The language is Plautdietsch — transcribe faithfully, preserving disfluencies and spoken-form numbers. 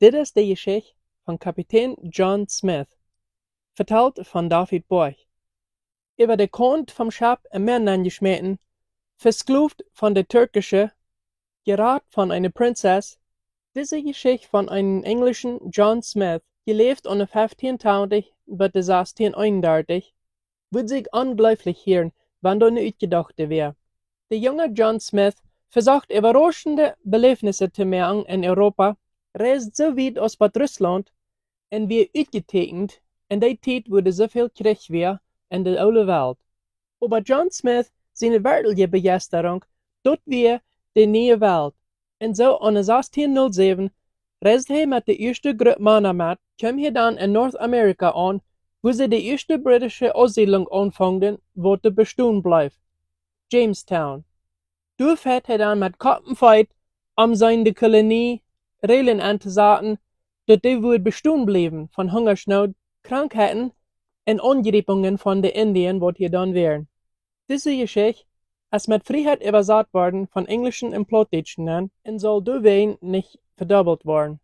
Dit es de Jeschicht von Kapitän John Smith, vetalt von David Borg. Äwa de Kaunt vom Schepp em Mäa nenjeschmäten, vesklowt von de Turkische, jerat von eene Prinzess. Dise Jeschicht von eenen enjlischen John Smith, jeläft aune feftieen tachentich bat de sastieen eenendartich, wudd sikj onjleeflich hieren, wan daut ne utjedochte wia. De junge John Smith vesocht äwarauschende Beläfnisse to moaken en Europa, reisd soo wiet aus bat Russlaunt un wia utjetäkjent en dee Tiet, wua soo väl Kjrich wia en de Oole Welt. Oba John Smith siene werkjliche Bejeistarunk, daut wia de niee Welt. Un soo aune sastieen null säwen reisd hee met de ieeschte Grupp Mana met, kjeem hee dan en North America aun, wua see de ieeschte britische Aussiedlunk aunfungen, waut doa bestonen bleef: Jamestown. Doa feit hee dan met Kopp un Feet, om seene Kolonie Räajlen entosaten, daut dee wudd bestonen bliewen von Hungasnoot, Krankheiten un Aunjriepungen von de Indianen, waut hia dan wieren. Dise Jeschicht es met Frieheit äwasat worden von Enjlischen un Plautdietschen un saul doawäajen nich vedobbelt woaren.